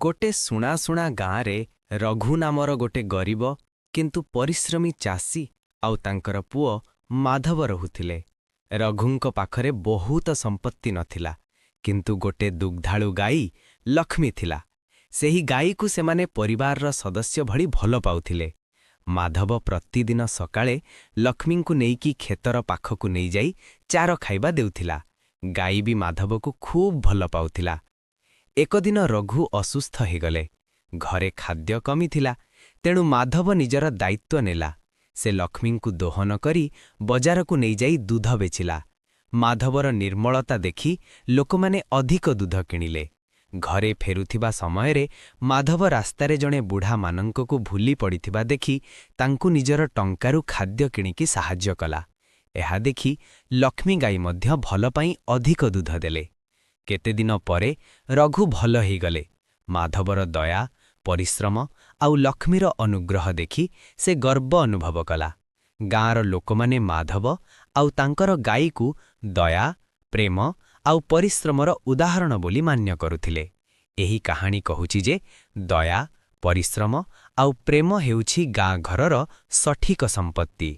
ଗୋଟେ ଶୁଣାଶୁଣା ଗାଁରେ ରଘୁ ନାମର ଗୋଟେ ଗରିବ କିନ୍ତୁ ପରିଶ୍ରମୀ ଚାଷୀ ଆଉ ତାଙ୍କର ପୁଅ ମାଧବ ରହୁଥିଲେ। ରଘୁଙ୍କ ପାଖରେ ବହୁତ ସମ୍ପତ୍ତି ନଥିଲା, କିନ୍ତୁ ଗୋଟେ ଦୁଗ୍ଧାଳୁ ଗାଈ ଲକ୍ଷ୍ମୀ ଥିଲା। ସେହି ଗାଈକୁ ସେମାନେ ପରିବାରର ସଦସ୍ୟ ଭଳି ଭଲ ପାଉଥିଲେ। ମାଧବ ପ୍ରତିଦିନ ସକାଳେ ଲକ୍ଷ୍ମୀଙ୍କୁ ନେଇକି କ୍ଷେତର ପାଖକୁ ନେଇଯାଇ ଚାର ଖାଇବା ଦେଉଥିଲା। ଗାଈ ବି ମାଧବକୁ ଖୁବ୍ ଭଲ ପାଉଥିଲା। ଏକଦିନ ରଘୁ ଅସୁସ୍ଥ ହେଇଗଲେ। ଘରେ ଖାଦ୍ୟ କମିଥିଲା, ତେଣୁ ମାଧବ ନିଜର ଦାୟିତ୍ୱ ନେଲା। ସେ ଲକ୍ଷ୍ମୀଙ୍କୁ ଦୋହନ କରି ବଜାରକୁ ନେଇଯାଇ ଦୁଧ ବେଚିଲା। ମାଧବର ନିର୍ମଳତା ଦେଖି ଲୋକମାନେ ଅଧିକ ଦୁଧ କିଣିଲେ। ଘରେ ଫେରୁଥିବା ସମୟରେ ମାଧବ ରାସ୍ତାରେ ଜଣେ ବୁଢ଼ା ମାନଙ୍କକୁ ଭୁଲି ପଡ଼ିଥିବା ଦେଖି ତାଙ୍କୁ ନିଜର ଟଙ୍କାରୁ ଖାଦ୍ୟ କିଣିକି ସାହାଯ୍ୟ କଲା। ଏହା ଦେଖି ଲକ୍ଷ୍ମୀ ଗାଈ ମଧ୍ୟ ଭଲ ପାଇଁ ଅଧିକ ଦୁଧ ଦେଲେ। କେତେଦିନ ପରେ ରଘୁ ଭଲ ହେଇଗଲେ। ମାଧବର ଦୟା, ପରିଶ୍ରମ ଆଉ ଲକ୍ଷ୍ମୀର ଅନୁଗ୍ରହ ଦେଖି ସେ ଗର୍ବ ଅନୁଭବ କଲା। ଗାଁର ଲୋକମାନେ ମାଧବ ଆଉ ତାଙ୍କର ଗାଈକୁ ଦୟା, ପ୍ରେମ ଆଉ ପରିଶ୍ରମର ଉଦାହରଣ ବୋଲି ମାନ୍ୟ କରୁଥିଲେ। ଏହି କାହାଣୀ କହୁଛି ଯେ ଦୟା, ପରିଶ୍ରମ ଆଉ ପ୍ରେମ ହେଉଛି ଗାଁ ଘରର ସଠିକ ସମ୍ପତ୍ତି।